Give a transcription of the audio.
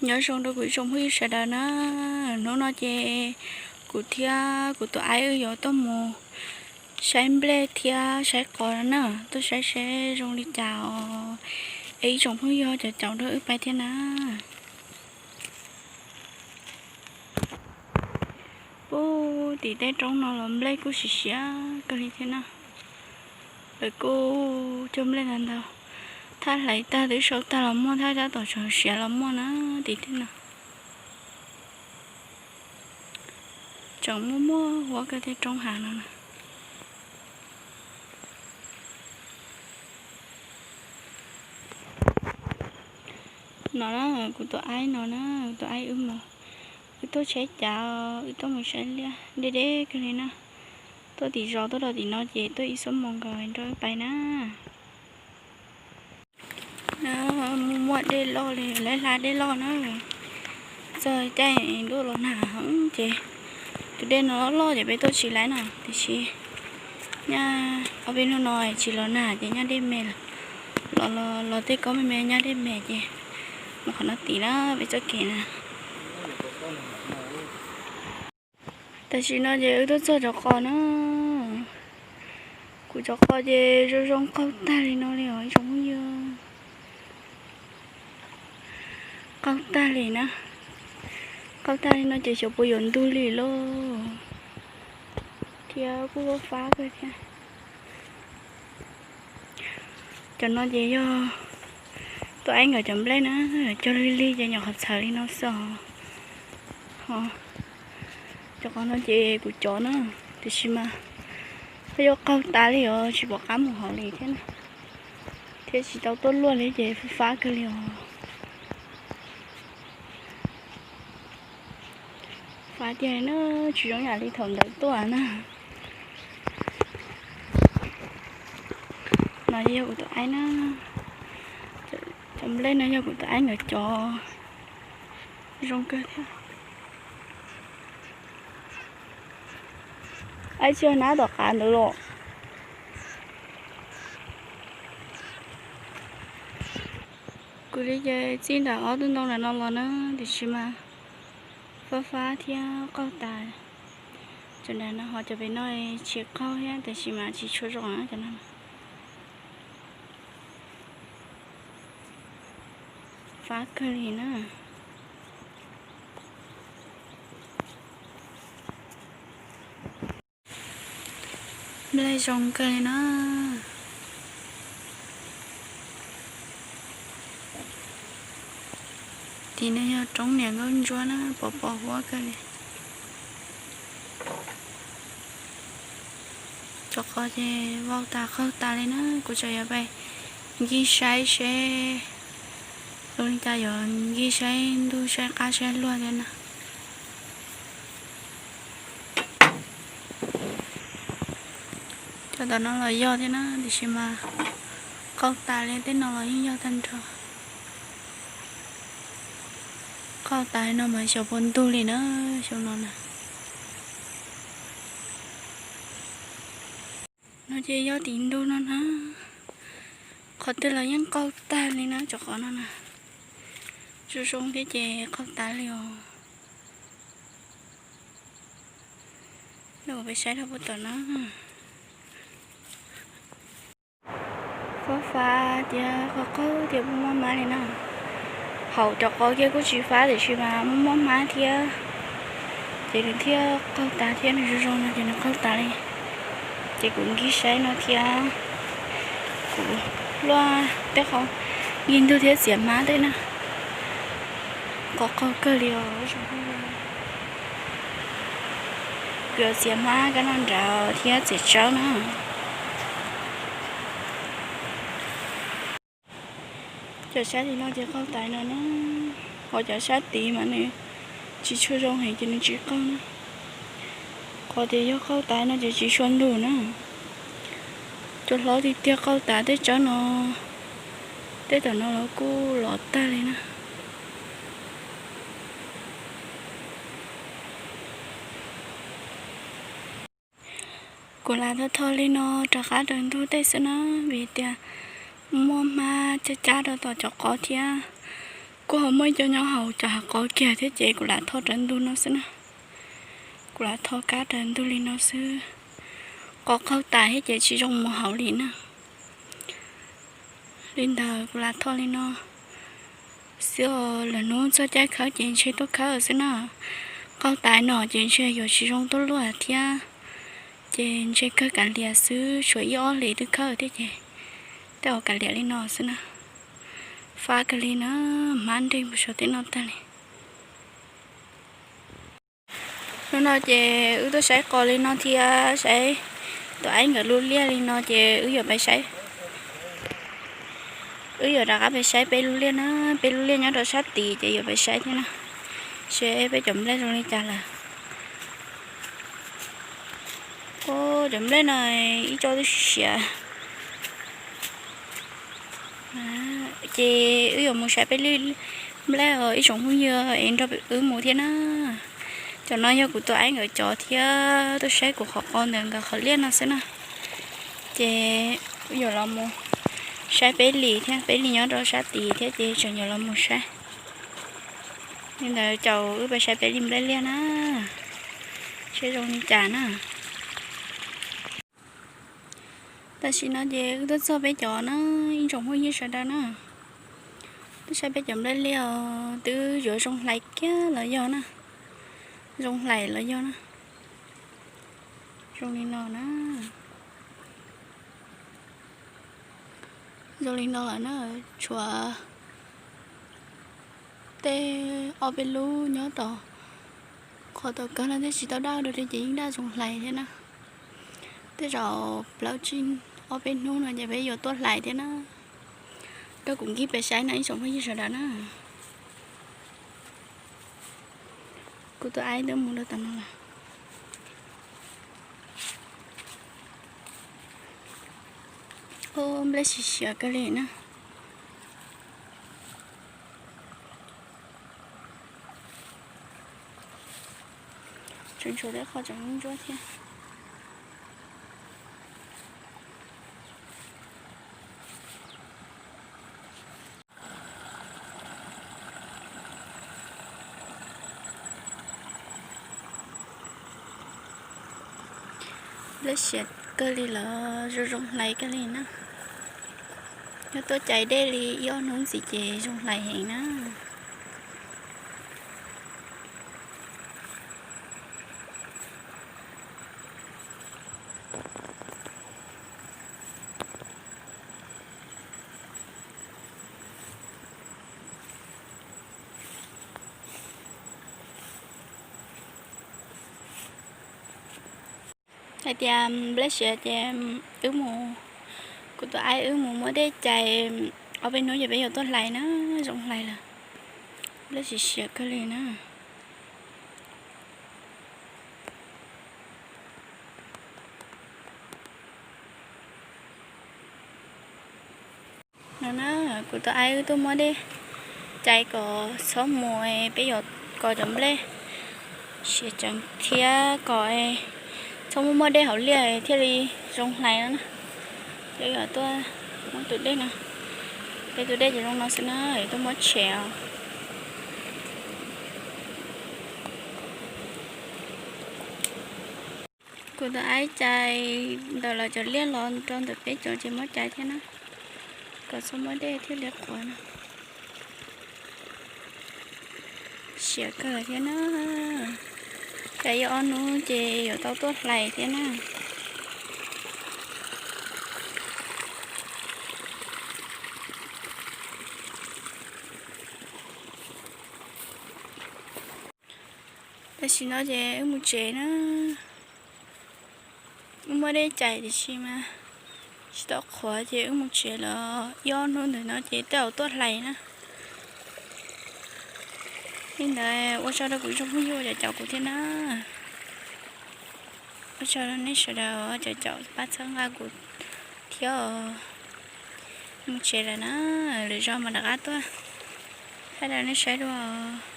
Nyob zoo rau kuv ib tsoom phooj ywg sawv daws na. Hnub no ces kuv thiab kuv tus aib wb yuav tuaj mus saib nplej thiab saib qos na, tuaj saib saib zoo li cas os. Es ib tsoom phooj ywg ho caum caum nrog wb pais thiab na. Puag tim tej roob no los nplej kuj siav siav kawg li thiab na. Lawv kuj cog nplej ntau ntau, thaj hlais tag twb sau tag los muaj, thaj tab tom tseem siav los muaj na tim tej no. Tseem muaj muaj huab kawg tej roob hav no na. No na, kuv tus aib no na, kuv tus aib wb mus, wb tuaj tsheb cav, wb tuaj mus saib liaj deb deb kawg li na. Tuaj tim zos tuaj rau tim no ces tuaj ib xuab moos nkaus nrog wb pais na. Muaj muaj dej loj li, lawv hla dej loj na. Txog caij ntuj los nag heev ces tus dej no loj ces peb tuaj tsis laib no, tiam sis nyaj ob peb hnub no tsis los nag ces nyaj dej me lawm. Los los tej koob me me nyaj dej me ces mus qhov no tim na, peb txoj kev na. Tam sim no ces wb tuaj txog cov qos na. Kuv cov qos ces zoo zoo qaug tag li no li os ib tsoom phooj ywg. Qaug tag li na. Qaug tag li no ces xyov puas yuav ntug li lauj. Thiab kuj fab fab kawg thiab. Cov no ces yog tus aib nkawd cov nplej na, cog lig lig ces nyuam qhuav txhawv li no xwb os. Cov qos no ces kuv cov na, tiam sis mas yog qaug tas li os, tsis pom qab mus hauv li thiab na, thiab tsis tau tuaj luaj li ces fab fab kawg li os. Fab tiag na, tsis zoo yam li thaum ntawd tuaj na. No yog kuv tus aib na, cov nplej no yog kuv tus aib nkawd cov, zoo kawg thiab. Aib tsis yog nab tom qab ntawd los. Kuv li ces txij ntawm ob tug ntoo ntawm no los na, tiam sis mas fab fab thiab qaug tas. Cov nram no ho cov pem no tsis qaug thiab, tiam sis mas tsis tshua zoo na cov no. Fab kawg li na. Nplej zoo kawg li na. Tim no yog roob niam nkauj ntsuab na, pos pos huab kawg li. Cov qos ces vau tas qaug tas li na, kuv tseem yuav pais nkig saib seb zoo li cas, yuav nkig saib ntuj saib qab saib luag thiab na. Cov tom no los yog thiab na, tiam sis mas qaug tas li, tej no los yeej yog tag nrho. Qaug tas li no mas xyov puas ntug li na, xyov no na. No ces yog tim ntug no na, qhov twg los yeej qaug tag li na, cov qos no na. Zoo zoo thiab ces qaug tas li os. Los peb saib rau puag tom na. Fab fab tias qaug qaug tias muaj mab li na. Hauv cov qos kiag kuj tsis fab tiam sis mas muaj muaj mab thiab, ces nws thiaj qaug tas thiab, nws zoo zoo no ces nws qaug tas li. Ces kuv nkig saib no thiab, kuv luaj tej qhov nkig ntug thiab txiav hmab tej na. Qos qaug kawg li os. Kuv yuav txiav hmab kab noj nrad thiab txiav tsawb na. Cov sab tim no ces qaug tas no na, ho cov sab tid mas nws tsis tshua zoo heev ces nws tsis qaug na. Qhov tias yog qaug tas no ces tsis tshua ntug na. Cov hlob tiag tiag qaug tas, tej tsawb no, tej tom no los kuj lov tag li na. Kuv lam tho tho li no rov qab raws ntug tej xwb na, vim tias muaj hmab cab cab rau tom cov qos thiab. Kuj ho muaj ib co nyob hauv cov hav qos kiag thiab ces kuv lam tho raws ntug no xwb na. Kuv lam tho kab raws ntug li no xwb. Qos qaug tas thiab ces tsis zoo mus hauv li na. Li ntawd kuv lam tho li no xwb os, lwm hnub txog caij khawb ces ntshe tuaj khawb xwb na. Qaug tas no ces ntshe yuav tsis zoo tuaj luaj thiab. Ces ntshe kawg kav liam xwb, tshuav ib ob hlis twb khawb thiab ces tej zaum kav liam li no xwb na. Fab kawg li na, hmab nreg mus saum tej no tag li. Hnub no ces wb tuaj saib qos li no thiab saib tus aib nkawd lub liaj li no ces wb yuav pais saib. Wb yuav rov qab pais saib peb lub liaj na, peb lub liaj nyob rau sab tid ces yuav pais saib thiab na, seb peb cov nplej zoo li cas lawm. Cov nplej no ib co twb siav. Ces wb yuav mus saib peb li nplej os ib tsoom phooj ywg es nrog wb mus thiab na. Cov no yog kuv tus aib nkawd cov thiab tuaj saib kuv qhov qos ntawm nkawd qhov liaj no xwb na. Ces wb yuav los mus saib peb li thiab, peb li nyob rau sab tid thiab ces tseem yuav los mus saib. Li ntawd caum wb pais saib peb li nplej liaj na, seb zoo li cas na. Tam sim no ces wb tuaj txog peb cov na, ib tsoom phooj ywg sawv daws na, tuaj saib peb cov nplej liaj os, twb yuav zoo hlais kiag los yog na, zoo hlais los yog na, zoo li no na. Zoo li no lawm na, tshuav tej ob peb lub nyob tom qhov tom kawg no thiab tsis tau daj dua li ces yeej daj zoo hlais thiab na. Tej zaum plaub tsib ob peb hnub no ces peb yuav tuaj hlais thiab na. Rau kuv nkig pem saib no ib tsoom phooj ywg sawv daws na. Kuv tus aib twb mus rau tom no lawm. Ub, nplej siav siav kawg li na. Tseem tshuav tej qho tseem ntsuab thiab. Nplej siav kawg li lawm, zoo zoo hlais kawg li na. Yog tuaj cais dej li ib ob hnub ntxiv ces zoo hlais heev na. Hais tias nplej siav ces wb mus, kuv tus aib wb mus muab dej cais ob peb hnub ces peb yuav tuaj hlais na, zoo hlais lawm. Nplej siav siav kawg li na. No na, kuv tus aib wb tuaj muab dej cais kom txhob mus, peb yuav kom cov nplej siav tsees thiab kom txhob muaj muaj dej hauv liaj thiaj li zoo hlais no na. Ces yuav tuaj muab tus dej no, peb tus dej ces zoo no xwb na, yuav tuaj muab tshem os. Kuv tus aib cais ntawm lawv cov liaj los rau ntawm peb cov ces muab cais thiab na, kom txhob muaj dej thiaj li qhuav na. Siav kawg thiab na, cais ib ob hnub ces yuav tau tuaj hlais thiab na. Tam sim no ces wb mus tsev na. Wb muab dej cais tiam sis mas tsis tau qhuav ces wb mus tsev lawm, ib ob hnub ntawm no ces tej zaum tuaj hlais na. Li ntawd ua tsaug rau kuv ib tsoom phooj ywg uas caum kuv thiab na. Ua tsaug rau nej sawv daws uas caum pab txhawb nqa kuv thiab os. Mus tsev lawm na, lwm zaus mam rov qab tuaj thaij rau nej saib dua os.